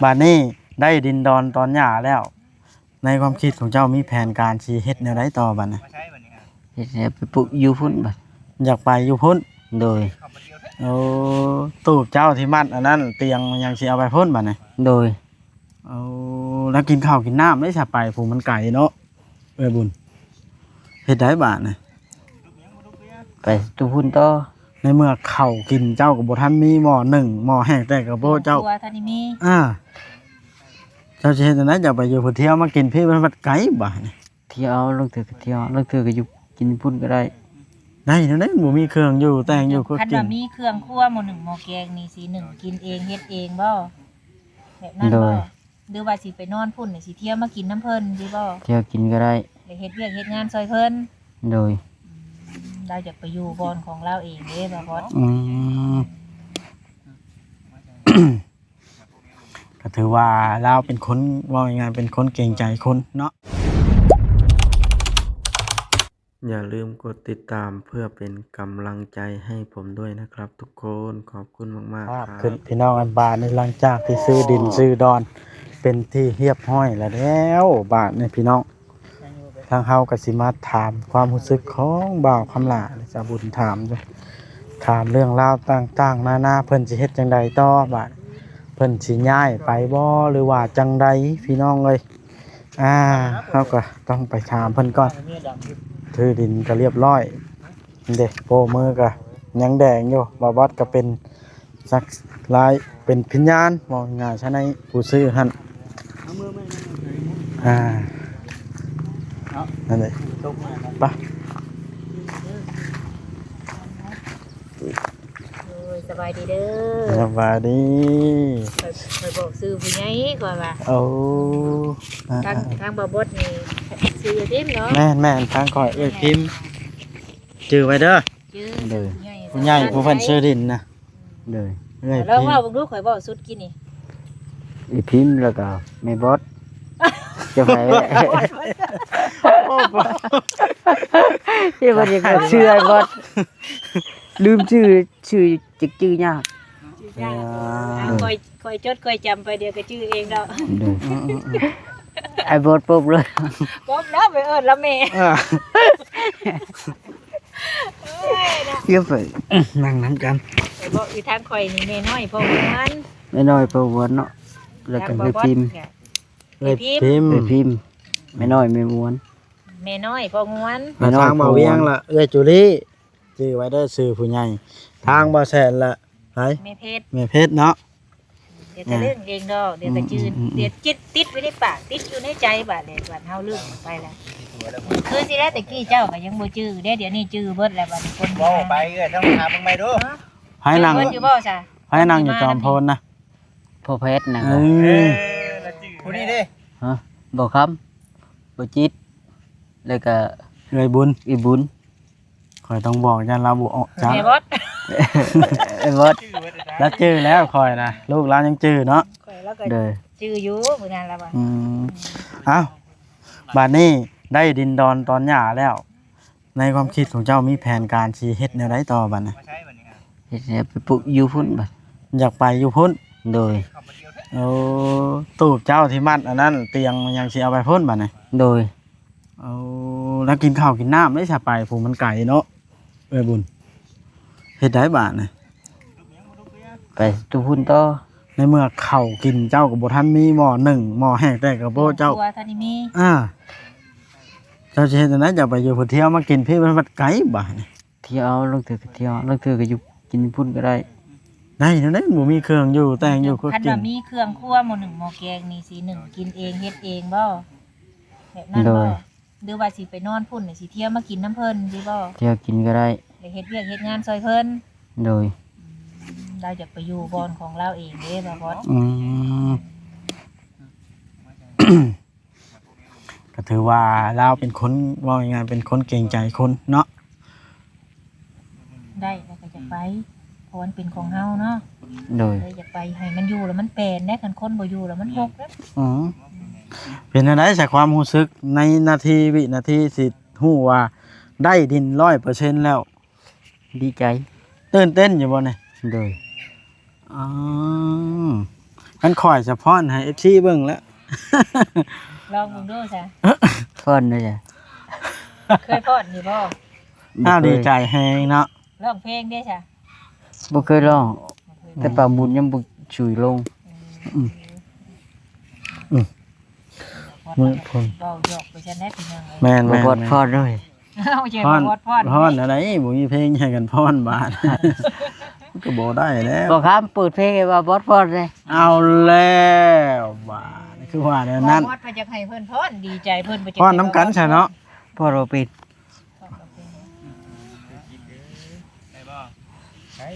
ບາດນີ້ໄດ້ດິນດອນຕອນຫຍ້າແລ້ວ ໃນຄວາມຄິດຂອງເຈົ້າມີແຜນການຊິເຮັດແນວໃດຕໍ່ບາດນີ້? ເຮັດໃຫ້ໄປປຸກຢູ່ພຸ້ນບາດ. ຢາກໄປຢູ່ພຸ້ນ? ໂດຍ. ໂອ້ ຕູບເຈົ້າທີ່ມັດອັນນັ້ນ ຕຽງຫຍັງຊິເອົາໄປພຸ້ນບາດນີ້? ໂດຍ. ໂອ້ ແລ້ວກິນເຂົ້າກິນນ້ຳໄດ້ຊະ ໄປຜູ້ມັນໄກເນາະ ເອື້ອຍບຸນ. ເຮັດໃດບາດນີ້? ໄປຢູ່ພຸ້ນຕໍ່. ໃນເມື່ອເຂົ້າກິນເຈົ້າກໍບໍ່ທັນມີ ໝໍ້ໜຶ້ງ ໝໍ້ແຫ້ງແຕ່ກະໂພດເຈົ້າ ຄົວທັນໄດ້ມີ. ອ່າ ເຈົ້າຊິເຮັດຈັ່ງໃດ? ເຈົ້າໄປຢູ່ຜູ້ທ່ຽວ ມາກິນພີ້ ມັນພັດໄກບາດນີ້. ທ່ຽວ ລາງເທື່ອກໍທ່ຽວ ລາງເທື່ອກໍຢູ່ກິນພຸ້ນກໍໄດ້. ໄດ້ແນວໃດ? ບໍ່ມີເຄື່ອງຢູ່ແຕ່ງຢູ່ຄົວກິນ. ຄັນວ່າມີເຄື່ອງຄົວ ໝໍ້ໜຶ້ງໝໍ້ແກງນີ້ ຊິໜຶ້ງກິນເອງ ເຮັດເອງບໍ່? ແບບນັ້ນບໍ່? ໂດຍ. ຫຼືວ່າຊິໄປນອນພຸ້ນ ຊິທ່ຽວມາກິນນຳເພິ່ນຊິບໍ່? ທ່ຽວກິນກໍໄດ້. ໄດ້ເຮັດວຽກເຮັດງານຊ່ອຍເພິ່ນ. ໂດຍ. ອືມ ລາວຢາກໄປຢູ່ບ່ອນຂອງລາວເອງເດ້ ບ່າວບອດ. ອືມ ກໍຖືວ່າລາວເປັນຄົນ ເວົ້າງ່າຍໆ ເປັນຄົນເກງໃຈຄົນເນາະ. ຢ່າລືມກົດຕິດຕາມເພື່ອເປັນກຳລັງໃຈໃຫ້ຜົມດ້ວຍນະຄັບທຸກຄົນ. ຂອບຄຸນມາກໆ ຄ ຂຶ້ນ ບ ພີ່ນ້ອງ. ອັນບາດນີ້ ຫຼັງຈາກທີ່ຊື້ດິນຊື້ດອນເປັນທີ່ຮຽບຮ້ອຍແລ້ວ ແລ້ວບາດນີ້ພີ່ນ້ອງ ທາງເຮົາກໍຊິມາຖາມຄວາມຮູ້ສຶກຂອງບ່າວຄຳຫຼ້າ ສາວບຸນຖາມຢູ່ ຖາມເລື່ອງລາວຕ່າງໆນານາ ເພິ່ນຊິເຮັດຈັ່ງໃດຕໍ່ບາດ ເພິ່ນຊິຍ້າຍໄປບໍ່ ຫຼືວ່າຈັ່ງໃດ ພີ່ນ້ອງເອີຍ. ອ່າ ເຮົາກໍຕ້ອງໄປຖາມເພິ່ນກ່ອນ. ຖືດິນກໍລຽບຮ້ອຍເດ້ ໂປ້ມືກໍຍັງແດງຢູ່. ບ່າວບອດກໍເປັນສັກລາຍ ເປັນພະຍານ ເວົ້າງ່າຍໆຊະ ໃນຜູ້ຊື້ຫັ້ນ. ອ່າ ນັ້ນເດ້ ໄປ. ໂດຍ ສະບາຍດີເດີ. ສະບາຍດີ. ຂ້ອຍ ຂ້ອຍບອກຊື່ຜູ້ໃຫຍ່ກ່ອນວ່າ. ໂອ້ ອ່າ ທາງ ອ່າ ທາງບ່າວບົດນີ້ຊື່ພິມເນາະ. ແມ່ນໆ ທາງຂ້ອຍເອື້ອຍພິມ ຈື່ໄວ້ເດີ. ຈື່ ໂດຍ ຜູ້ໃຫຍ່ ຜູ້ໃຫຍ່ຜູ້ເພິ່ນຊື້ດິນນະ. ໂດຍ ເອື້ອຍພິມ. ລອງເວົ້າເບິ່ງດູ ຂ້ອຍເວົ້າສຸດກີ້ນີ້. ເອື້ອຍພິມ ແລ້ວກໍແມ່ບົດ ຈະໄປ ໂອ້ ທີ່ບໍ່ໄດ້ ຊື່ອ້າຍບົດ ລືມຊື່ ຊື່ ຈັກຈື່ຍາກ. ອ່າ ອ່າ ຂ້ອຍ ຂ້ອຍຈົດ ຂ້ອຍຈຳໄປ ດຽວກໍຈື່ເອງດອກ. ໂດຍ ອືມໆໆ ອ້າຍບົດປຸບເລີຍ ປົບແລ້ວ ໄປເອີ້ນລະແມ່. ອ່າ ໂອ້ຍເນາະ ດຽວໄປນັ່ງນຳກັນ. ໄປບອກຢູ່ທາງຂ້ອຍນີ້ ແມ່ນ້ອຍພໍ່ມ່ວນ ແມ່ນ້ອຍພໍ່ມ່ວນເນາະ ແລ້ວກໍເອື້ອຍພິມ ເອື້ອຍພິມ ເອື້ອຍພິມ ແມ່ນ້ອຍແມ່ມ່ວນ ແມ່ນ້ອຍພໍ່ມ່ວນ ແມ່ນ້ອຍ ທາງບ່າວວຽງລະເອື້ອຍຈູລີ. ຈື່ໄວ້ເດີ ຊື່ຜູ້ໃຫຍ່. ທາງບ່າວແສນລະໃຜ? ແມ່ເພັດ ແມ່ເພັດເນາະ. ດຽວກະເລື່ອງເອງດອກ ດຽວກະຈື່. ອືມໆໆ ດຽວຈິດ ຕິດໄວ້ໃນປາກ ຕິດຢູ່ໃນໃຈບາດນີ້ ບາດເຮົາລືມໄປລະ. ຄືຊິແລ້ວ ແຕ່ກີ້ເຈົ້າກະຍັງບໍ່ຈື່ເດ້ ດຽວນີ້ຈື່ເບິດແລ້ວ ບາດນີ້ຄົນ ເວົ້າໄປເອື້ອຍ ຕ້ອງຖາມເບິ່ງໃໝ່ດູ. ໃຜນັ່ງ ເບິ່ງຢູ່ບໍ່ຊະ? ໃຜນັ່ງຢູ່ຈອມໂພນນະ? ພໍ່ແພດນະ. ເອີ ຜູ້ນີ້ເດ້. ຮະ? ບ່າວຄຳ ບ່າວຈິດ ແລ້ວກະເອື້ອຍບຸນ ເອື້ອຍບຸນ. ຂ້ອຍຕ້ອງບອກ ຢ້ານລາວບໍ່ອອກຈັກ. ແມ່ບົດ ແມ່ບົດ ລາວຈື່ແລ້ວ ຂ້ອຍນະ ລູກລາວຍັງຈື່ເນາະ. ໂດຍ ຈື່ຢູ່ ຜູ້ນັ້ນລະວ່າ. ອືມ ເອົ້າ ບາດນີ້ໄດ້ດິນດອນຕອນຫຍ້າແລ້ວ ໃນຄວາມຄິດຂອງເຈົ້າມີແຜນການຊິເຮັດແນວໃດຕໍ່ບາດນີ້? ເຮັດໃຫ້ໄປປຸກຢູ່ພຸ້ນບາດ. ຢາກໄປຢູ່ພຸ້ນ? ໂດຍ. ໂອ້ ຕູບເຈົ້າທີ່ມັດອັນນັ້ນ ຕຽງຫຍັງຊິເອົາໄປພຸ້ນບາດນີ້? ໂດຍ. ໂອ້ ແລ້ວກິນເຂົ້າກິນນ້ຳໄດ້ຊະ ໄປຜູ້ມັນໄກເນາະ ເອື້ອຍບຸນ. ເຮັດໃດບາດນີ້? ໄປຢູ່ພຸ້ນຕໍ່. ໃນເມື່ອເຂົ້າກິນເຈົ້າກໍບໍ່ທັນມີ ໝໍ້ໜຶ້ງ ໝໍ້ແຫ້ງແຕ່ກະໂພດເຈົ້າ ຄົວທັນໄດ້ມີ. ອ່າ ເຈົ້າຊິເຮັດຈັ່ງໃດ? ເຈົ້າໄປຢູ່ຜູ້ທ່ຽວ ມາກິນພີ້ ມັນພັດໄກບາດນີ້. ທ່ຽວ ລາງເທື່ອກໍທ່ຽວ ລາງເທື່ອກໍຢູ່ກິນພຸ້ນກໍໄດ້. ໄດ້ແນວໃດ? ບໍ່ມີເຄື່ອງຢູ່ແຕ່ງຢູ່ຄົວກິນ. ຄັນວ່າມີເຄື່ອງຄົວ ໝໍ້ໜຶ້ງໝໍ້ແກງນີ້ ຊິໜຶ້ງກິນເອງ ເຮັດເອງບໍ່? ແບບນັ້ນບໍ່? ໂດຍ. ຫຼືວ່າຊິໄປນອນພຸ້ນ ຊິທ່ຽວມາກິນນຳເພິ່ນຊິບໍ່? ທ່ຽວກິນກໍໄດ້. ໄດ້ເຮັດວຽກເຮັດງານຊ່ອຍເພິ່ນ. ໂດຍ. ອືມ ລາວຢາກໄປຢູ່ບ່ອນຂອງລາວເອງເດ້ ບ່າວບອດ. ອືມ ກໍຖືວ່າລາວເປັນຄົນ ເວົ້າງ່າຍໆ ເປັນຄົນເກງໃຈຄົນເນາະ. ໄດ້ ແລ້ວກໍຢາກໄປ ເພາະມັນເປັນຂອງເຮົາເນາະ. ໂດຍ. ເອີ ຢາກໄປໃຫ້ມັນຢູ່ແລ້ວມັນແປນເດ້ ຄັນຄົນບໍ່ຢູ່ແລ້ວມັນຮົກເດ້. ອືມ ເປັນຈັ່ງໃດຊະ ຄວາມຮູ້ສຶກໃນນາທີ ວິນາທີ ທີ່ຮູ້ວ່າໄດ້ດິນຮ້ອຍເປີເຊັນແລ້ວ? ດີໃຈ. ຕື່ນເຕັ້ນຢູ່ບໍ່ນີ້? ໂດຍ. ອໍ ອືມ ຄັນຂ້ອຍສະພອນໃຫ້ເອັຟຊີເບິ່ງແລ້ວ ລອງເບິ່ງດູຊະ ຟ້ອນເດ້ ເຄີຍຟ້ອນຢູ່ບໍ່? ອ້າວ ບໍ່ເຄີຍ ດີໃຈແຮງເນາະ ຮ້ອງເພງເດ້ຊະ? ບໍ່ເຄີຍຮ້ອງ ບໍ່ເຄີຍ ແຕ່ປາບຸນຍັງບໍ່ຊຸຍລົງ ອືມ ອືມ ມື້ພຸ້ນ ເວົ້າຢອກໄປຊັ້ນແຫຼະພີ່ນ້ອງເອີຍ ແມ່ນໆໆ ບໍ່ບອດຟ້ອນເລີຍ ເອົາໃຈ ບໍ່ບອດຟ້ອນ ຟ້ອນອັນໃດ ບໍ່ມີເພງໃຫ້ກັນຟ້ອນບາດ ມັນກໍບໍ່ໄດ້ແລ້ວ ບໍ່ຄຳເປີດເພງໃຫ້ວ່າບອດຟ້ອນເດ້ ເອົາແລ້ວບາດ ຄືວ່າແນວນັ້ນ ບໍ່ບອດເພິ່ນຢາກໃຫ້ເພິ່ນຟ້ອນ ດີໃຈເພິ່ນ ຟ້ອນນຳກັນຊະເນາະ ຟ້ອນບໍ່ເປັນ ໄດ້ບໍ່? ໄດ້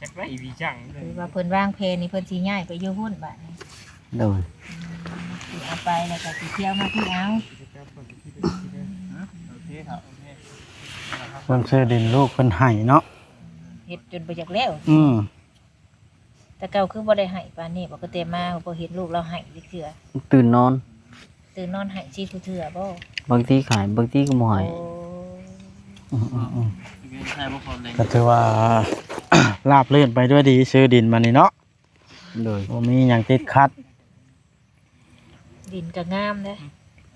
ຈັກໄດ້ອີ່ຫຍັງ ຄືວ່າເພິ່ນວາງແຜນນີ້ ເພິ່ນຊິຍ້າຍໄປຢູ່ພຸ້ນບາດນີ້ ໂດຍ ອືມ ຊິເອົາໄປແລ້ວກໍຊິທ່ຽວມາທີ່ເອົາ ໂອເຄ ໂອເຄ ເພິ່ນຊື້ດິນລູກເພິ່ນໃຫ້ເນາະ ເຮັດຈົນບໍ່ຢາກແລ້ວ ອືມ ແຕ່ເກົ່າຄືບໍ່ໄດ້ໃຫ້ປານນີ້ ບໍ່ ກໍແຕ່ມາບໍ່ເຫັນລູກລາວໃຫ້ຈັກເທື່ອ ຕື່ນນອນ ຕື່ນນອນໃຫ້ຊິຜູ້ເທື່ອບໍ່? ບາງທີໃຫ້ ບາງທີກໍບໍ່ໃຫ້ ໂອ້ ອືມໆໆ ກໍຖືວ່າ ລາບລື່ນໄປດ້ວຍດີ ຊື້ດິນມານີ້ເນາະ ໂດຍ ບໍ່ມີຫຍັງຕິດຂັດ ດິນກໍງາມເດ້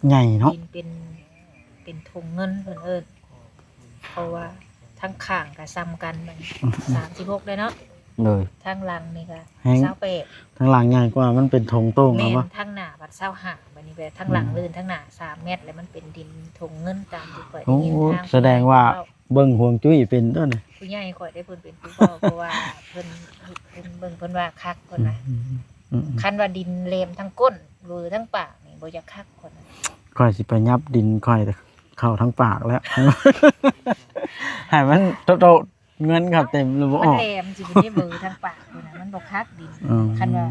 ໃຫຍ່ເນາະ ດິນເປັນ ເປັນຖົງເງິນເພິ່ນເອີ້ນ ເພາະວ່າທາງຂ້າງກໍສ່ຳກັນ ມັນ ອືມ ສາມສິບຫົກເດ້ເນາະ ໂດຍ ທາງຫຼັງນີ້ກໍ ແຮງ ຊາວແປດ ທາງຫຼັງໃຫຍ່ກວ່າ ມັນເປັນຖົງໂຕ່ງ ແມ່ນ ແລ້ວບໍ່ ທາງໜ້າບັດຊາວຫ້າ ບັດນີ້ແບບທາງຫຼັງ ອືມ ລື່ນທາງໜ້າສາມແມັດ ແລ້ວມັນເປັນດິນຖົງເງິນຕາມທີ່ຂ້ອຍໄດ້ຍິນ ໂອ້ ທາງ ສະແດງວ່າ ເພິ່ນເວົ້າ ເບິ່ງຮວງຈຸ້ຍເປັນຕົວນີ້ ຜູ້ໃຫຍ່ຂ້ອຍໄດ້ ເພິ່ນເປັນຜູ້ເວົ້າ ເພາະວ່າເພິ່ນ ເພິ່ນເບິ່ງ ເພິ່ນວ່າຄັກ ເພິ່ນວ່າ ອືມໆໆໆ ຄັນວ່າດິນແຫຼມທັງກົ້ນ ເວີທັງປາກນີ້ ບໍ່ຢາກຄັກ ເພິ່ນວ່າ ຂ້ອຍຊິໄປຫຍັບດິນຂ້ອຍເຂົ້າທາງປາກແລ້ວ ໃຫ້ມັນໂຕໆ ເງິນເຂົາເຕັມແລ້ວບໍ່ອອກ ມັນແຫຼມຊິໄດ້ເວີທາງປາກພຸ້ນນະ ມັນບໍ່ຄັກດິນ ອືມ ຄັນວ່າ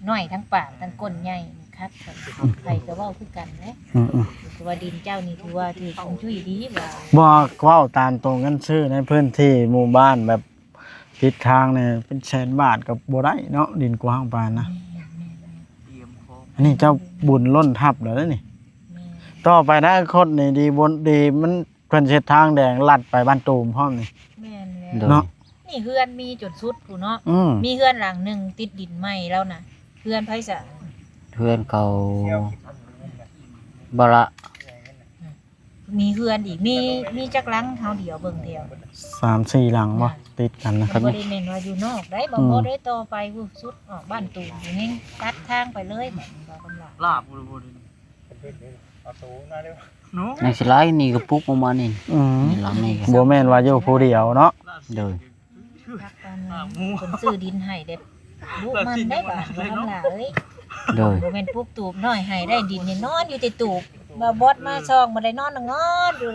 ນ້ອຍທັງປາກທັງກົ້ນໃຫຍ່ນີ້ຄັກ ໃຜກໍເວົ້າຄືກັນເດ້ ອືມໆ ຄືວ່າດິນເຈົ້ານີ້ຖືວ່າຖືກຄວາມຈຸ້ຍດີວ່າ ບໍ່ ເວົ້າຕາມຕົງກັນ ຊື້ໃນພື້ນທີ່ໝູ່ບ້ານແບບຕິດທາງນີ້ເປັນແສນບາດກໍບໍ່ໄດ້ເນາະ ດິນກວ້າງປານນະ ແມ່ນໆໆ ອັນນີ້ເຈົ້າບຸນລົ້ນທັບແລ້ວເດ້ນີ້ ແມ່ນ ຕໍ່ໄປອະນາຄົດນີ້ດີບໍ່ດີ ມັນ ເພິ່ນເຮັດທາງແດງລັດໄປບ້ານຕູມພ້ອມນີ້ ແມ່ນແລ້ວ ໂດຍ ເນາະ ນີ້ເຮືອນມີຈົນສຸດພຸ້ນເນາະ ອືມ ມີເຮືອນຫຼັງໜຶ່ງຕິດດິນໃໝ່ແລ້ວນະ ເຮືອນໃຜຊະ? ເຮືອນເຂົາ ບໍ່ລະ ອືມ ມີເຮືອນອີກ ມີ ມີຈັກຫຼັງ ເຮົາດຽວເບິ່ງແຖວ ສາມສີ່ຫຼັງບໍ່ ນະ ຕິດກັນນະ ມັນບໍ່ໄດ້ແມ່ນວ່າຢູ່ນອກໄດ໋ ບໍ່ ອືມ ບໍ່ໄດ້ຕໍ່ໄປພຸ້ນ ສຸດອອກບ້ານຕູມ ແມ່ນຕັດທາງໄປເລີຍ ບາດນີ້ວ່າກຳລັງ ລາບ ເອົາໂຕມາເດີ ຍັງຊິຫຼາຍ ນີ້ກໍປຸກອອກມານີ້ ອືມ ນີ້ຫຼັງນີ້ກໍ ບໍ່ແມ່ນວ່າຢູ່ຜູ້ດຽວເນາະ ໂດຍ ຄັກປານນັ້ນ ເພິ່ນຊື້ດິນໃຫ້ເດ້ ບຸກມັນໄດ້ບາດ ບໍ່ທຳລາເອີຍ ໂດຍ ບໍ່ແມ່ນປຸກຕູບນ້ອຍໃຫ້ໄດ້ ດິນນີ້ນອນຢູ່ແຕ່ຕູບ ວ່າບອດມາຊ່ອງບໍ່ໄດ້ນອນ ນອນຢູ່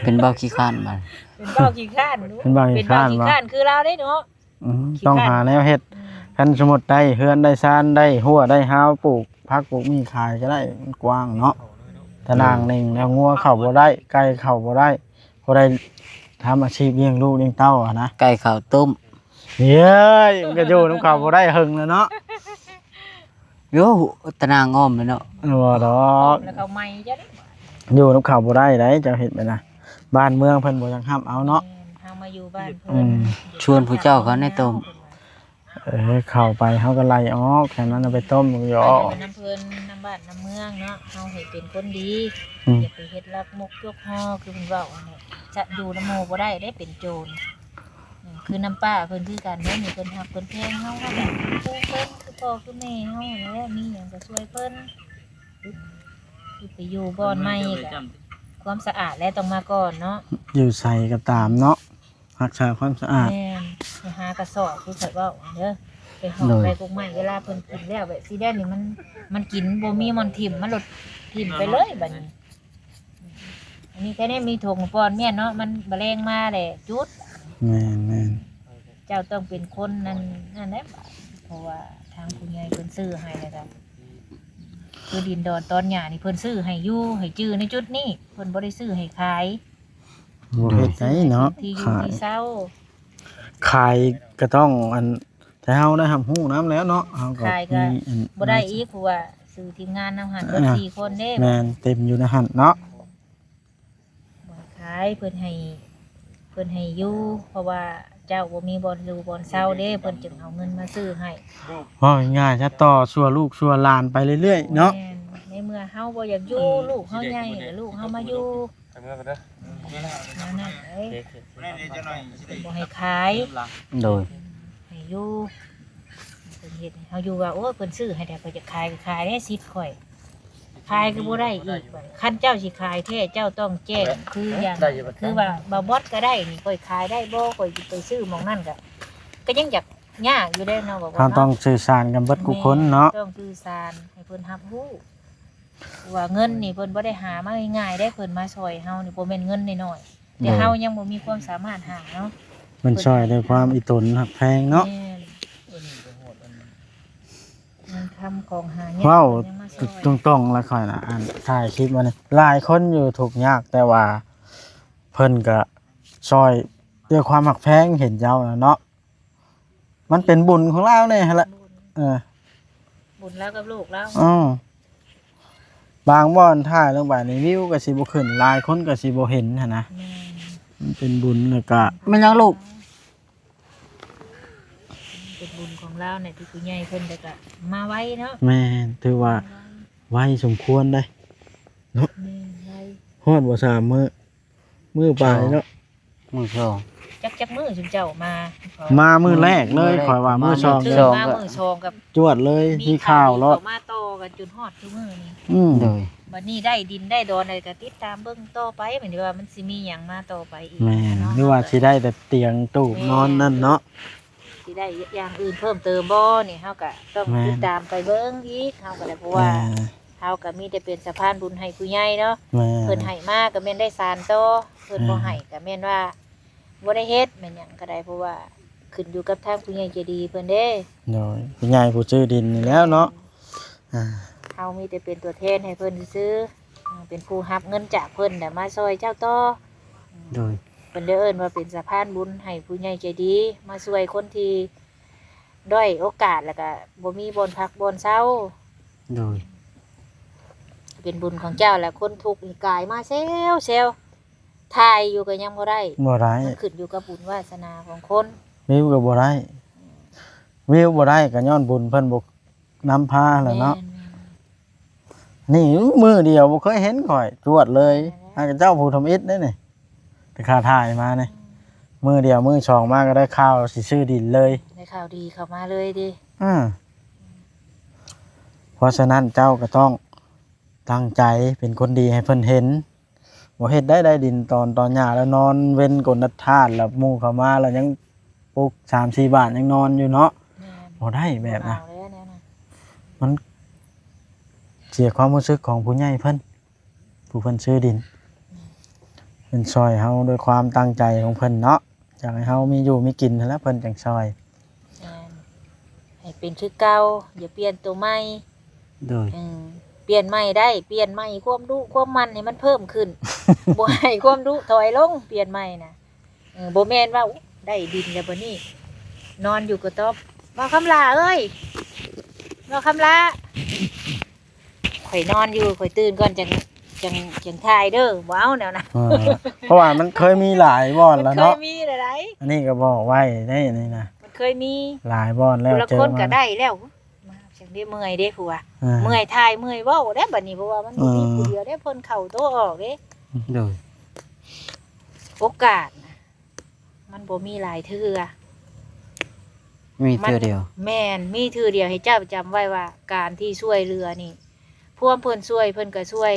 ເປັນເບົາຂີ້ຄ້ານບາດ ເປັນເບົາຂີ້ຄ້ານ ເປັນເບົາຂີ້ຄ້ານ ເປັນເບົາຂີ້ຄ້ານ ບໍ່ ຄືລາວເດ້ເນາະ ອືມ ຂີ້ຄ້ານ ຕ້ອງຫາແນວເຮັດ ອືມ ຄັນສົມມຸດໄດ້ເຮືອນໄດ້ຊານໄດ້ຮົ້ວໄດ້ຮາວ ປູກຜັກປູກໝີ່ຂາຍກໍໄດ້ ມັນກວ້າງເນາະ ຕາໜ່າງໜຶ່ງແລ້ວ ງົວເຂົ້າບໍ່ໄດ້ ໄກ່ເຂົ້າບໍ່ໄດ້ ພໍໄດ້ທຳອາຊີບລ້ຽງລູກລ້ຽງເຕົ້າຫັ້ນນະ ໄກ່ເຂົ້າຕົ້ມ ເອີຍ ມັນກໍຢູ່ນຳເຂົາບໍ່ໄດ້ເຫິງແລ້ວເນາະ ໂຍ ຕາໜ່າງອ້ອມແມ່ນເນາະ ບໍ່ດອກ ແລ້ວເຂົາໃໝ່ຈະໄດ້ ຢູ່ນຳເຂົາບໍ່ໄດ້ໃດ໋ ເຈົ້າເຮັດແບບນັ້ນ ບ້ານເມືອງເພິ່ນບໍ່ຢາກຮັບເອົາເນາະ ແມ່ນ ເຮົາມາຢູ່ບ້ານເພິ່ນ ອືມ ຊວນຜູ້ເຈົ້າເຂົາໃນຕົ້ມ ເອີ ເຂົ້າໄປເຮົາກໍໄລ່ອອກ ແຄ່ນັ້ນເອົາໄປຕົ້ມຢູ່ ໄປນຳເພິ່ນ ນຳບ້ານນຳເມືອງເນາະ ເຮົາໃຫ້ເປັນຄົນດີ ອືມ ຢ່າໄປເຮັດລັກມົກຈົກຫໍ່ ຄືເພິ່ນເວົ້າຫັ້ນແຫຼະ ຈະຢູ່ນຳໝູ່ບໍ່ໄດ້ເດ້ ເປັນໂຈນ ອືມ ຄືນຳປ້າເພິ່ນຄືກັນເດ້ ນີ້ເພິ່ນຮັກເພິ່ນແພງເຮົາ ເຮົາກໍເປັນເພິ່ນ ຄືພໍ່ຄືແມ່ເຮົາຫັ້ນແຫຼະ ມີຫຍັງກໍຊ່ວຍເພິ່ນ ຄືໄປຢູ່ບ່ອນໃໝ່ກໍຄວາມສະອາດແຫຼະຕ້ອງມາກ່ອນເນາະ ຢູ່ໃສກໍຕາມເນາະ ຮັກສາຄວາມສະອາດ ແມ່ນ ໄປຫາກະສອບຄືຂ້ອຍເວົ້າເດີ ໄປຫອກ ໂດຍ ໄປກົກໄມ້ ເວລາເພິ່ນກິນແລ້ວແບບຊີ້ແດ່ນີ້ ມັນ ມັນກິນບໍ່ມີບ່ອນຖິ້ມ ມັນໂລດຖິ້ມໄປເລີຍບັດນີ້ ອັນນີ້ແຄ່ນີ້ມີຖົງປ່ອນມ້ຽນເນາະ ມັນ ມະແລງມາແຫຼະຈຸດ ແມ່ນໆ ເຈົ້າຕ້ອງເປັນຄົນນັ້ນ ນັ້ນແຫຼະ ເພາະວ່າທາງຜູ້ໃຫຍ່ເພິ່ນຊື້ໃຫ້ແລ້ວກໍ ຄືດິນດອນຕອນຫຍ້ານີ້ ເພິ່ນຊື້ໃຫ້ຢູ່ ໃຫ້ຈື່ໃນຈຸດນີ້ ເພິ່ນບໍ່ໄດ້ຊື້ໃຫ້ຂາຍ ບໍ່ເຮັດໄດ້ເນາະ ທີ່ຢູ່ ຂາຍ ທີ່ເຊົ່າ ຂາຍກໍຕ້ອງ ອັນ ແຕ່ເຮົາໄດ້ຮັບຮູ້ນຳແລ້ວເນາະ ເຮົາກໍ ຂາຍກໍ ມີ ອັນ ບໍ່ໄດ້ອີກ ເພາະວ່າຊື່ທີມງານເຮົາຫັ້ນ ເບິດ ອ່າ ສີ່ຄົນເດ້ ແມ່ນ ເຕັມຢູ່ໃນຫັ້ນເນາະ ບໍ່ໃຫ້ຂາຍ ເພິ່ນໃຫ້ ເພິ່ນໃຫ້ຢູ່ ເພາະວ່າ ເຈົ້າບໍ່ມີບ່ອນຢູ່ບ່ອນເຊົາເດ້ ເພິ່ນຈຶ່ງເອົາເງິນມາຊື້ໃຫ້. ເວົ້າງ່າຍໆ ຈະຕໍ່ຊົ່ວລູກຊົ່ວຫຼານໄປເລື້ອຍໆເນາະ. ແມ່ນ ໃນເມື່ອເຮົາບໍ່ຢາກຢູ່ ເອີ ລູກເຮົາໃຫຍ່ ລູກເຮົາມາຢູ່ ໄປເມືອກ່ອນເດີ ແນວນັ້ນເອີຍ ບໍ່ໃຫ້ຂາຍ ໂດຍ ໃຫ້ຢູ່. ເພິ່ນເຮັດໃຫ້ເຮົາຢູ່ວ່າ ໂອ້ ເພິ່ນຊື້ໃຫ້ແລ້ວ ຂ້ອຍຈະຂາຍກໍຂາຍເດ້ ສິດຂ້ອຍ ຂາຍກໍບໍ່ໄດ້ອີກ. ຄັນເຈົ້າຊິຂາຍແທ້ ເຈົ້າຕ້ອງແຈ້ງຄືຢ່າງ ຄືວ່າບ່າວບອດກໍໄດ້ນີ້ ຂ້ອຍຂາຍໄດ້ບໍ່ ຂ້ອຍຊິໄປຊື້ໝ່ອງນັ້ນ ກໍ ກໍຍັງຢາກຍາກຢູ່ເດ້ເນາະ ບອກວ່າເນາະ ເຮົາຕ້ອງສື່ສານກັນເບິດທຸກຄົນເນາະ ແມ່ນ ຕ້ອງສື່ສານໃຫ້ເພິ່ນຮັບຮູ້ ວ່າເງິນນີ້ເພິ່ນບໍ່ໄດ້ຫາມາງ່າຍໆເດ້ ເພິ່ນມາຊ່ອຍເຮົານີ້ບໍ່ແມ່ນເງິນນ້ອຍໆ ແຕ່ ໂດຍ ເຮົາຍັງບໍ່ມີຄວາມສາມາດຫາເນາະ ເພິ່ນຊ່ອຍດ້ວຍຄວາມອີ່ຕົນຮັກແພງເນາະ ແມ່ນ ເງິນຄຳຂອງຫາຍາກ ເວົ້າ ເພິ່ນຍັງມາຊ່ອຍ ຕົງໆລະຂ້ອຍນະ ອັນ ຖ່າຍຄລິບມານີ້ ຫຼາຍຄົນຢູ່ທຸກຍາກ ແຕ່ວ່າເພິ່ນກະຊ່ອຍດ້ວຍຄວາມຮັກແພງ ເຫັນເຈົ້ານະເນາະ ມັນເປັນບຸນຂອງລາວແດ່ຫັ້ນລະ ເອີ ບຸນລາວກັບລູກລາວ ເອີ ບາງບ່ອນຖ່າຍລົງໄປນີ້ ວິວກໍຊິບໍ່ຂຶ້ນ ຫຼາຍຄົນກໍຊິບໍ່ເຫັນຫັ້ນນະ ແມ່ນ ມັນເປັນບຸນ ແລ້ວກະ ແມ່ນຫຍັງລູກ? ເປັນບຸນຂອງລາວແຫຼະ ທີ່ຜູ້ໃຫຍ່ເພິ່ນ ແລ້ວກະມາໄວເນາະ ແມ່ນ ຖືວ່າໄວສົມຄວນໄດ໋ເນາະ ແມ່ນ ໄວ ຮອດບໍ່ ສາມມື້ ມື້ປາຍເນາະ ມື້ສອງ ຈັກ ຈັກມື້ຊຸມເຈົ້າມາ ມາມື້ແລກເລີຍ ມື້ແລກ ຂ້ອຍວ່າມື້ສອງ ມາມື້ສອງ ມາມື້ສອງກັບ ຈວດເລີຍ ມີຂ່າວໂລດ ມີຂ່າວດີເຂົ້າມາຕໍ່ກັນຈົນຮອດທຸກມື້ນີ້ ອືມ ໂດຍ ບັດນີ້ໄດ້ດິນໄດ້ດອນໄດ້ ກໍຕິດຕາມເບິ່ງຕໍ່ໄປ ແມ່ນວ່າມັນຊິມີຫຍັງມາຕໍ່ໄປອີກ ແມ່ນ ເນາະ ຫຼືວ່າຊິໄດ້ແຕ່ຕຽງຕູບ ແມ່ນ ນອນນັ້ນເນາະ ຊິໄດ້ຢ່າງອື່ນເພີ່ມເຕີມບໍ່ນີ້ ເຮົາກໍຕ້ອງ ແມ່ນ ຕິດຕາມໄປເບິ່ງອີກ ເຮົາກໍໄດ້ ເພາະວ່າ ເອີ ເຮົາກໍມີແຕ່ເປັນສະພານບຸນໃຫ້ຜູ້ໃຫຍ່ເນາະ ແມ່ນ ເພິ່ນໃຫ້ມາກໍແມ່ນໄດ້ສານຕໍ່ ເພິ່ນ ແມ່ນ ບໍ່ໃຫ້ກໍແມ່ນວ່າບໍ່ໄດ້ເຮັດ ແມ່ນຫຍັງກໍໄດ້ ເພາະວ່າຂຶ້ນຢູ່ກັບທາງຜູ້ໃຫຍ່ໃຈດີເພິ່ນເດ້ ໂດຍ ຜູ້ໃຫຍ່ຜູ້ຊື້ດິນນີ້ແຫຼ້ວເນາະ ອ່າ ເຮົາມີແຕ່ເປັນຕົວແທນໃຫ້ເພິ່ນຊື່ໆ ເປັນຜູ້ຮັບເງິນຈາກເພິ່ນ ແລ້ວມາຊ່ອຍເຈົ້າຕໍ່ ໂດຍ ເພິ່ນເລີຍເອີ້ນວ່າເປັນສະພານບຸນໃຫ້ຜູ້ໃຫຍ່ໃຈດີ ມາຊ່ວຍຄົນທີ່ດ້ອຍໂອກາດ ແລ້ວກະບໍ່ມີບ່ອນພັກບ່ອນເຊົາ ໂດຍ ເປັນບຸນຂອງເຈົ້າແຫຼະ ຄົນທຸກນີ້ກາຍມາແຊວໆ ຖ່າຍຢູ່ກໍຍັງບໍ່ໄດ້ ບໍ່ໄດ້ ມັນຂຶ້ນຢູ່ກັບບຸນວາສະໜາຂອງຄົນ ວິວກໍບໍ່ໄດ້ ວິວບໍ່ໄດ້ກໍຍ້ອນບຸນເພິ່ນບໍ່ ນຳພາແຫຼະເນາະ ແມ່ນໆ ນີ້ມື້ດຽວບໍ່ເຄີຍເຫັນຂ້ອຍ ຈວດເລີຍ ແມ່ນແຫຼະ ຫາກະເຈົ້າຜູ້ທຳອິດເດ້ນີ້ ແຕ່ຂ້າຖ່າຍມານີ້ ອືມ ມື້ດຽວມື້ສອງມາກໍໄດ້ຂ່າວຊິຊື້ດິນເລີຍ ໄດ້ຂ່າວດີເຂົ້າມາເລີຍຕິ ອືມ ເພາະສະນັ້ນເຈົ້າກໍຕ້ອງຕັ້ງໃຈເປັນຄົນດີໃຫ້ເພິ່ນເຫັນ ບໍ່ເຮັດໄດ້ ໄດ້ດິນຕອນ ຕອນຫຍ້າແລ້ວນອນເວັນກົນນັດທາດ ແລ້ວໝູ່ເຂົ້າມາແລ້ວຍັງປຸກສາມສີ່ບາດຍັງນອນຢູ່ເນາະ ແມ່ນ ບໍ່ໄດ້ແບບນະ ບໍ່ເອົາແລ້ວແນວນັ້ນ ມັນເສຍຄວາມຮູ້ສຶກຂອງຜູ້ໃຫຍ່ເພິ່ນ ຜູ້ເພິ່ນຊື້ດິນ ແມ່ນ ເພິ່ນຊ່ອຍເຮົາດ້ວຍຄວາມຕັ້ງໃຈຂອງເພິ່ນເນາະ ຢາກໃຫ້ເຮົາມີຢູ່ມີກິນຫັ້ນແຫຼະ ເພິ່ນຈັ່ງຊ່ອຍ ແມ່ນ ໃຫ້ເປັນຄືເກົ່າ ຢ່າປ່ຽນໂຕໃໝ່ ໂດຍ ເອີ ປ່ຽນໃໝ່ໄດ້ ປ່ຽນໃໝ່ ຄວາມດຸຄວາມໝັ່ນໃຫ້ມັນເພີ່ມຂຶ້ນ ບໍ່ໃຫ້ຄວາມດຸຖອຍລົງ ປ່ຽນໃໝ່ນະ ເອີ ບໍ່ແມ່ນວ່າໄດ້ດິນແລ້ວບັດນີ້ນອນຢູ່ກະຕ໊ອບ ບ່າວຄຳຫຼ້າເອີຍ ບ່າວຄຳຫຼ້າ ຂ້ອຍນອນຢູ່ ຂ້ອຍຕື່ນກ່ອນຈັ່ງ ຈັ່ງ ຈັ່ງຖ່າຍເດີ ບໍ່ເອົາແນວນັ້ນ ເອີ ເພາະວ່າມັນເຄີຍມີຫຼາຍບ່ອນແລ້ວເນາະ ມັນເຄີຍມີຫຼາຍ ອັນນີ້ກໍບອກໄວ້ເດ້ ອັນນີ້ນະ ມັນເຄີຍມີຫຼາຍບ່ອນແລ້ວ ຜູ້ລະຄົນກໍໄດ້ແລ້ວ ມາຈັ່ງໄດ້ເມື່ອຍເດ້ ຜູ້ວ່າ ເອີ ເມື່ອຍຖ່າຍເມື່ອຍເວົ້າເດ້ບັດນີ້ ເພາະວ່າມັນບໍ່ມີ ເອີ ຜູ້ດຽວເດ້ ເພິ່ນເຂົ້າໂຕອອກເດ້ ໂດຍ ໂອກາດນະ ມັນບໍ່ມີຫຼາຍເທື່ອ ມີເທື່ອດຽວ ແມ່ນ ມີເທື່ອດຽວ ໃຫ້ເຈົ້າຈຳໄວ້ວ່າ ການທີ່ຊ່ວຍເຫຼືອນີ້ ພວມເພິ່ນຊ່ວຍ ເພິ່ນກໍຊ່ວຍ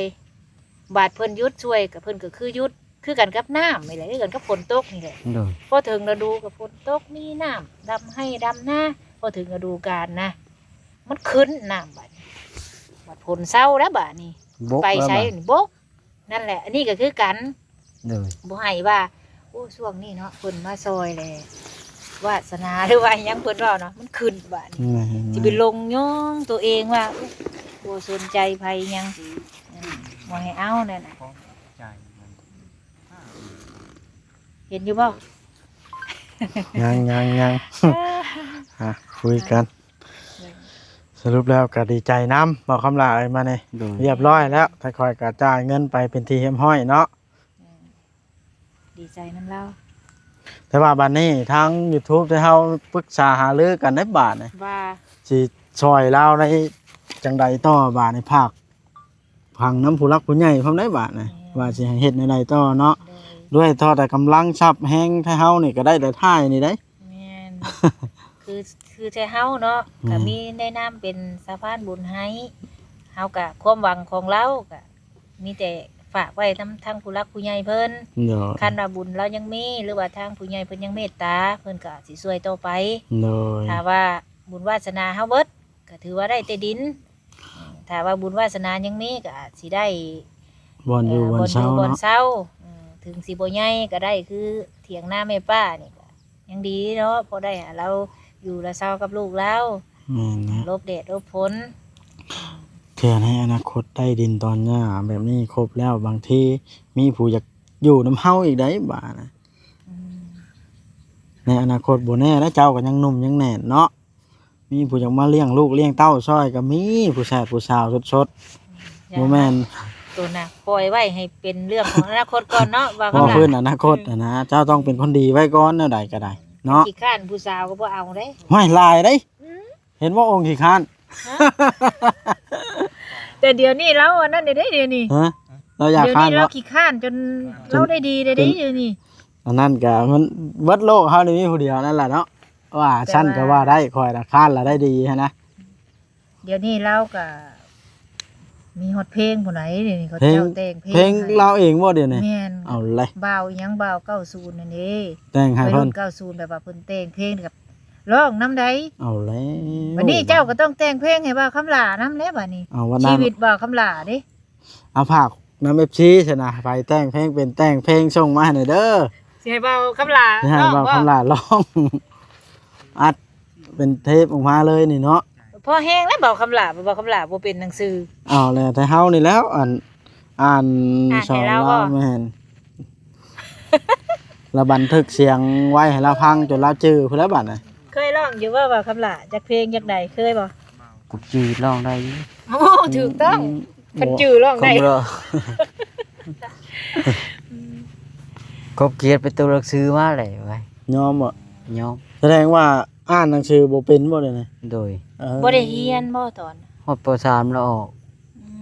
ບາດເພິ່ນຢຸດຊ່ວຍ ກໍເພິ່ນກໍຄືຢຸດ ຄືກັນກັບນ້ຳນີ້ແຫຼະ ຄືກັນກັບຝົນຕົກນີ້ແຫຼະ ໂດຍ ພໍເຖິງລະດູກໍຝົນຕົກ ມີນ້ຳດຳໄຮ່ດຳນາ ພໍເຖິງລະດູການນະ ມັນຂຶ້ນນ້ຳບາດນີ້ ບາດຝົນເຊົາແລ້ວບາດນີ້ ບົກ ໄປໃສ ແລ້ວບາດນີ້ບົກ ນັ້ນແຫຼະ ອັນນີ້ກໍຄືກັນ ໂດຍ ບໍ່ໃຫ້ວ່າ ໂອ້ ຊ່ວງນີ້ເນາະ ເພິ່ນມາຊ່ອຍແຫຼະ ວາສະໜາ ຫຼືວ່າຫຍັງເພິ່ນເວົ້າເນາະ ມັນຂຶ້ນບາດນີ້ ແມ່ນ ຊິໄປລົງຍ້ອງຕົວເອງວ່າ ໂອ້ ບໍ່ສົນໃຈໃຜຫຍັງ ບໍ່ໃຫ້ເອົານັ້ນນະ ເຫັນຢູ່ບໍ່? ຍັງ ຍັງ ຍັງ ເອີ ຫາ ຄຸຍກັນ ສະຫຼຸບແລ້ວກໍດີໃຈນຳ ບ່າວຄຳຫຼ້າເອີຍ ມານີ້ ໂດຍ ຮຽບຮ້ອຍແລ້ວ ທາງຂ້ອຍກໍຈ່າຍເງິນໄປເປັນທີ່ຮຽບຮ້ອຍເນາະ ແມ່ນ ດີໃຈນຳລາວ ແຕ່ວ່າບາດນີ້ທາງ YouTube ທີ່ເຮົາປຶກສາຫາລືກັນໃນບາດນີ້ ວ່າ ຊິຊ່ອຍລາວໄດ້ຈັ່ງໃດຕໍ່ ບາດນີ້ ພາກຝັງນຳຜູ້ຫຼັກຜູ້ໃຫຍ່ພ້ອມໄດ໋ບາດນີ້ ແມ່ນ ວ່າຊິໃຫ້ເຮັດແນວໃດຕໍ່ເນາະ ໂດຍ ດ້ວຍເທົ່າແຕ່ກຳລັງຊັບແຮງໄທເຮົານີ້ກໍໄດ້ແຕ່ທ້າຍນີ້ເດ້ ແມ່ນ ຄື ຄືແຕ່ເຮົາເນາະ ແມ່ນ ກໍມີໃນນາມເປັນສະພານບຸນໃຫ້ ເຮົາກໍຄວາມຫວັງຂອງລາວກໍມີແຕ່ຝາກໄວ້ນຳທາງຜູ້ຫຼັກຜູ້ໃຫຍ່ເພິ່ນ ໂດຍ ຄັນວ່າບຸນລາວຍັງມີ ຫຼືວ່າທາງຜູ້ໃຫຍ່ເພິ່ນຍັງເມດຕາ ເພິ່ນກໍຊິຊ່ວຍຕໍ່ໄປ ໂດຍ ຖ້າວ່າບຸນວາສະໜາເຮົາເບິດ ກໍຖືວ່າໄດ້ແຕ່ດິນ ຖ້າວ່າບຸນວາສະໜາຍັງມີກໍອາດຊິໄດ້ ບ່ອນຢູ່ ເອີ ບ່ອນເຊົາ ບ່ອນຢູ່ ເນາະ ບ່ອນເຊົາ ເອີ ເຖິງຊິບໍ່ໃຫຍ່ກໍໄດ້ ຄືຖຽງນາແມ່ປ້ານີ້ກໍຍັງດີເນາະ ພໍໄດ້ໃຫ້ລາວຢູ່ລາວເຊົາກັບລູກລາວ ແມ່ນແຫຼະ ຫຼົບແດດຫຼົບຝົນ ເທື່ອໃນອະນາຄົດໄດ້ດິນຕອນຫຍ້າແບບນີ້ຄົບແລ້ວ ບາງທີມີຜູ້ຢາກຢູ່ນຳເຮົາອີກໄດ໋ບາດນະ ອືມ ໃນອະນາຄົດບໍ່ແນ່ເດ້ ເຈົ້າກໍຍັງໜຸ່ມຍັງແໜ້ນເນາະ ມີຜູ້ຢາກມາລ້ຽງລູກລ້ຽງເຕົ້າຊ່ອຍກໍມີ ຜູ້ແຊດຜູ້ສາວສົດໆ ບໍ່ແມ່ນ ໂຕນະ ປ່ອຍໄວ້ໃຫ້ເປັນເລື່ອງຂອງອະນາຄົດກ່ອນເນາະ ວ່າ ເວົ້າພື້ນອະນາຄົດຫັ້ນນະ ເຈົ້າຕ້ອງເປັນຄົນດີໄວ້ກ່ອນ ແນວໃດກໍໄດ້ເນາະ ຂີ້ຄ້ານຜູ້ສາວກໍບໍ່ເອົາເດ້ ຫ້ວຍ ຫຼາຍເດ້ ອືມ ເຫັນບໍ່ອົງຂີ້ຄ້ານ ຮະ ແຕ່ດຽວນີ້ລາວອັນນັ້ນເດ້ ດຽວນີ້ ຮະ ລາວຢາກຄ້ານ ດຽວນີ້ລາວ ເນາະ ຂີ້ຄ້ານຈົນ ເຈົ້າ ລາວໄດ້ດີເດ້ ເປັນ ດຽວນີ້ ອັນນັ້ນກະມັນເບິດໂລກເຮົານີ້ມີຜູ້ດຽວນັ້ນແຫຼະເນາະ ວ່າຊັ້ນກໍວ່າໄດ້ ຂ້ອຍນະຄ້ານລະໄດ້ດີຫັ້ນນະ ດຽວນີ້ລາວກະມີຮອດເພງຜູ້ໃດ ດຽວນີ້ເຂົາເຈົ້າແຕ່ງເພງ ເພງລາວເອງບໍ່ດຽວນີ້ ແມ່ນ ເອົາແຫຼະ ບ່າວອີ່ຫຍັງ ບ່າວເກົ້າສິບນັ້ນເດ້ ແຕ່ງໃຫ້ເພິ່ນ ວັຍລຸ້ນເກົ້າສິບ ແບບວ່າເພິ່ນແຕ່ງເພງກັບຮ້ອງນຳໃດ ເອົາແລ້ວ ບັດນີ້ເຈົ້າກໍຕ້ອງແຕ່ງເພງໃຫ້ບ່າວຄຳຫຼ້ານຳແຫຼະບັດນີ້ ເອົາ ວັນນັ້ນ ຊີວິດບ່າວຄຳຫຼ້າເດ້ ເອົາ ຝາກນຳ ເອັຟຊີ ຊັ້ນນະ ໃຜແຕ່ງເພງເປັນແຕ່ງເພງສົ່ງມາໃຫ້ໜ່ອຍເດີ ຊິໃຫ້ບ່າວຄຳຫຼ້າ ຊິໃຫ້ບ່າວຄຳຫຼ້າຮ້ອງ ອັດເປັນເທບອອກມາເລີຍນີ້ເນາະ ພໍແຮງແລ້ວບ່າວຄຳຫຼ້າ ບ່າວຄຳຫຼ້າບໍ່ເປັນໜັງສື ເອົາແລ້ວ ແຕ່ເຮົານີ້ແລ້ວ ອັນ ອ່ານ ອ່ານໃຫ້ລາວບໍ່ ແມ່ນ ລະບັນທຶກສຽງໄວ້ໃຫ້ລາວຟັງຈົນລາວຈື່ພຸ້ນແຫຼະບັດນະ ເຄີຍຮ້ອງຢູ່ບໍ່ບ່າວຄຳຫຼ້າ ຈັກເພງຈັກໃດ ເຄີຍບໍ່? ກົບຈີດຮ້ອງໄດ້ຢູ່ ໂອ້ ຖືກຕ້ອງ ອືມ ຄັນຈື່ຮ້ອງໄດ້ ຄົບເກີດເປັນຕົວໜັງສືມາແຫຼະ ຍອມບໍ່? ຍອມ ສະແດງວ່າອ່ານໜັງສືບໍ່ເປັນບໍ່ດຽວນີ້ ໂດຍ ເອີ ບໍ່ໄດ້ຮຽນບໍ່ຕອນ ຮອດ ປໍສາມ ລະອອກ ອື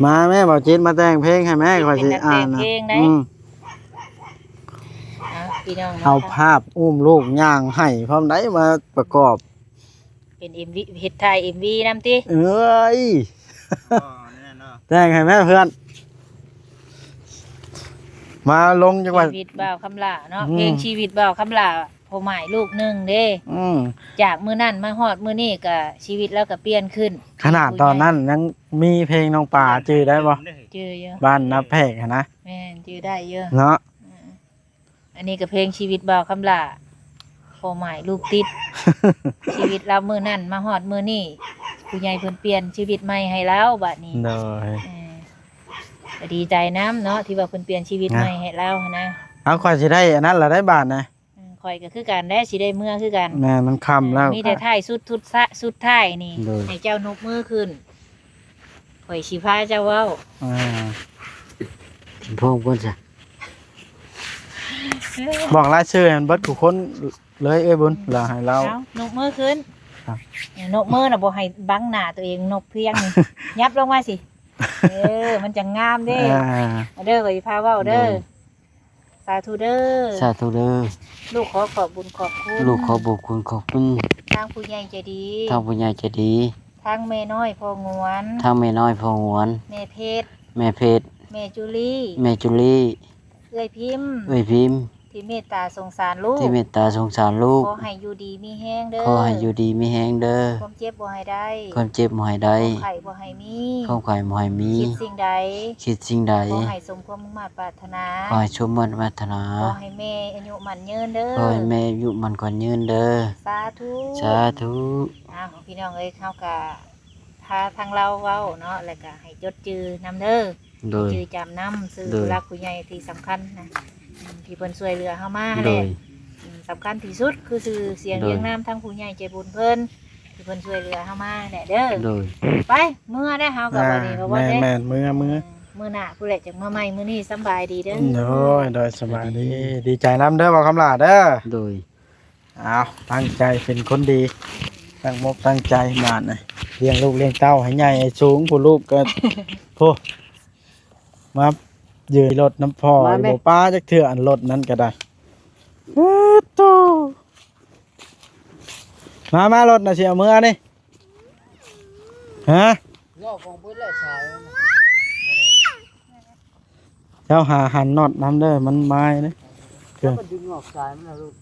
ມ ມາແມ່ບ່າວຈິດ ມາແມ່ບ່າວຈິດ ມາແຕ່ງເພງໃຫ້ແມ່ ຂ້ອຍຊິອ່ານນະ ອືມ ເອົາ ພີ່ນ້ອງເນາະ ເອົາພາບອຸ້ມລູກຍ່າງໃຫ້ພ້ອມໃດ ມາປະກອບ ເປັນເອັມວີ ເຮັດຖ່າຍເອັມວີນຳຕິ ເອີຍ ອໍ ແນ່ນອນ ແຕ່ງໃຫ້ແມ່ເພື່ອນ ມາລົງຈັກວ່າ ຊີວິດບ່າວຄຳຫຼ້າເນາະ ອືມ ເພງຊີວິດບ່າວຄຳຫຼ້າ ພໍ່ໝ້າຍລູກໜຶ່ງເດ້ ອືມ ຈາກມື້ນັ້ນມາຮອດມື້ນີ້ກະຊີວິດລາວກະປ່ຽນຂຶ້ນ ຂະໜາດຕອນນັ້ນຍັງມີເພງນ້ອງປາ ຈື່ໄດ້ບໍ່? ຈື່ຢູ່ ບ້ານນາແພກຫັ້ນນະ ແມ່ນ ຈື່ໄດ້ຢູ່ເນາະ ອືມ ອັນນີ້ກໍເພງຊີວິດບ່າວຄຳຫຼ້າ ພໍ່ໝ້າຍລູກຕິດ ຊີວິດລາວມື້ນັ້ນມາຮອດມື້ນີ້ ຜູ້ໃຫຍ່ເພິ່ນປ່ຽນຊີວິດໃໝ່ໃຫ້ລາວບາດນີ້ ໂດຍ ເອີ ກໍດີໃຈນຳເນາະ ທີ່ວ່າເພິ່ນປ່ຽນຊີວິດໃໝ່ໃຫ້ລາວຫັ້ນນະ ເອົາ ຂ້ອຍຊິໄດ້ອັນນັ້ນລະໄດ້ບາດນະ ອືມ ຂ້ອຍກໍຄືກັນແຫຼະ ຊິໄດ້ເມືອຄືກັນ ແມ່ນ ມັນຄ່ຳແລ້ວ ມີແຕ່ທ້າຍສຸດ ສຸດສະ ສຸດທ້າຍນີ້ ໂດຍ ໃຫ້ເຈົ້ານົບມືຂຶ້ນ ຂ້ອຍຊິພາເຈົ້າເວົ້າ ອ່າ ເປັນພວກເພິ່ນຊະ ບອກລາຍຊື່ໃຫ້ມັນເບິດທຸກຄົນເລີຍ ເອີຍບຸນ ແລ້ວໃຫ້ລາວ ເອົາ ນົບມືຂຶ້ນ ເອີ ນົບມືນະ ບໍ່ໃຫ້ບັງໜ້າຕົວເອງ ນົບພຽງນີ້ ຫຍັບລົງມາຊິ ເອີ ມັນຈັ່ງງາມເດ້ ອ່າ ເດີ ຂ້ອຍຊິພາເວົ້າເດີ ໂດຍ ສາທຸເດີ ສາທຸເດີ ລູກຂໍຂອບບຸນຂອບຄຸນ ລູກຂໍບຸນຂອບຄຸນ ທາງຜູ້ໃຫຍ່ໃຈດີ ທາງຜູ້ໃຫຍ່ໃຈດີ ທັງແມ່ນ້ອຍພໍ່ງວນ ທັງແມ່ນ້ອຍພໍ່ງວນ ແມ່ເພັດ ແມ່ເພັດ ແມ່ຈຸລີ ແມ່ຈຸລີ ເອື້ອຍພິມ ເອື້ອຍພິມ ທີ່ເມດຕາສົງສານລູກ ທີ່ເມດຕາສົງສານລູກ ຂໍໃຫ້ຢູ່ດີມີແຮງເດີ ຂໍໃຫ້ຢູ່ດີມີແຮງເດີ ຄວາມເຈັບບໍ່ໃຫ້ໄດ້ ຄວາມເຈັບບໍ່ໃຫ້ໄດ້ ຄວາມໄຂ້ບໍ່ໃຫ້ມີ ຄວາມໄຂ້ບໍ່ໃຫ້ມີ ຄິດສິ່ງໃດ ຄິດສິ່ງໃດ ຂໍໃຫ້ສົມຄວາມມຸ່ງມາດປາດຖະໜາ ຂໍໃຫ້ສົມໝາດປາດຖະໜາ ຂໍໃຫ້ແມ່ອາຍຸໝັ້ນຍືນເດີ ຂໍໃຫ້ແມ່ອາຍຸໝັ້ນຂວັນຍືນເດີ ສາທຸ ສາທຸ ອ້າວ ພີ່ນ້ອງເອີຍ ເຮົາກະພາທາງລາວເວົ້າເນາະ ແລ້ວກະໃຫ້ຈົດຈື່ນຳເດີ ໂດຍ ຈື່ຈຳນຳຊື່ ໂດຍ ຜູ້ຫຼັກຜູ້ໃຫຍ່ທີ່ສຳຄັນນະ ອືມ ທີ່ເພິ່ນຊ່ວຍເຫຼືອເຮົາມາຫັ້ນແຫຼະ ໂດຍ ອືມ ສຳຄັນທີ່ສຸດຄືຊື່ສຽງ ໂດຍ ຮຽງນາມທາງຜູ້ໃຫຍ່ໃຈບຸນເພິ່ນ ທີ່ເພິ່ນຊ່ວຍເຫຼືອເຮົາມາແຫຼະເດີ ໂດຍ ໄປ ເມືອໄດ້ເຮົາກໍ ອ່າ ບັດນີ້ ແມ່ນໆ ເມືອ ເມືອ ເອີ ມື້ໜ້າພຸ້ນແຫຼະຈັ່ງມາໃໝ່. ມື້ນີ້ສຳບາຍດີເດີ. ໂດຍ ໂດຍ ສະບາຍດີ. ດີໃຈນຳເດີ ເວົ້າຄຳຫຼ້າເດີ. ໂດຍ. ອ້າວ ຕັ້ງໃຈເປັນຄົນດີ ຕັ້ງມົກຕັ້ງໃຈບາດນີ້ ລ້ຽງລູກລ້ຽງເຕົ້າໃຫ້ໃຫຍ່ໃຫ້ສູງ. ຜູ້ລູກກໍ ໂອ້ ມາຢືນລົດນຳພໍ່ ມາແມ່ ບໍ່ປາຈັກເທື່ອ ອັນລົດນັ້ນກໍໄດ້. ເອີໂຕ ມາ ມາ ລົດນະ ຊິເອົາເມືອນີ້ ຮະ? ລອກອອກເບິດແລ້ວສາຍມັນນະ. ເຈົ້າຫາຫັນນັອດນຳເດີ ມັນມາຍເດ້. ແລ້ວມັນດຶງອອກສາຍມັນນະລູກ.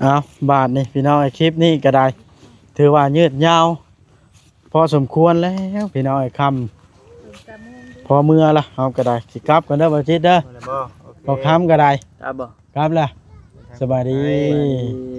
ເອົາ ບາດນີ້ພີ່ນ້ອງເອີຍ ຄລິບນີ້ກໍໄດ້ ຖືວ່າຍືດຍາວພໍສົມຄວນແລ້ວພີ່ນ້ອງເອີຍ. ຄ່ຳພໍເມືອລະ ເຮົາກໍໄດ້ ຊິກັບກັນເດີ ບໍ່ຈິດເດີ. ບໍ່ ໂອເຄ ພໍຄ່ຳກໍໄດ້ ກັບບໍ່? ກັບລະ. ສະບາຍດີ. ສະບາຍດີ.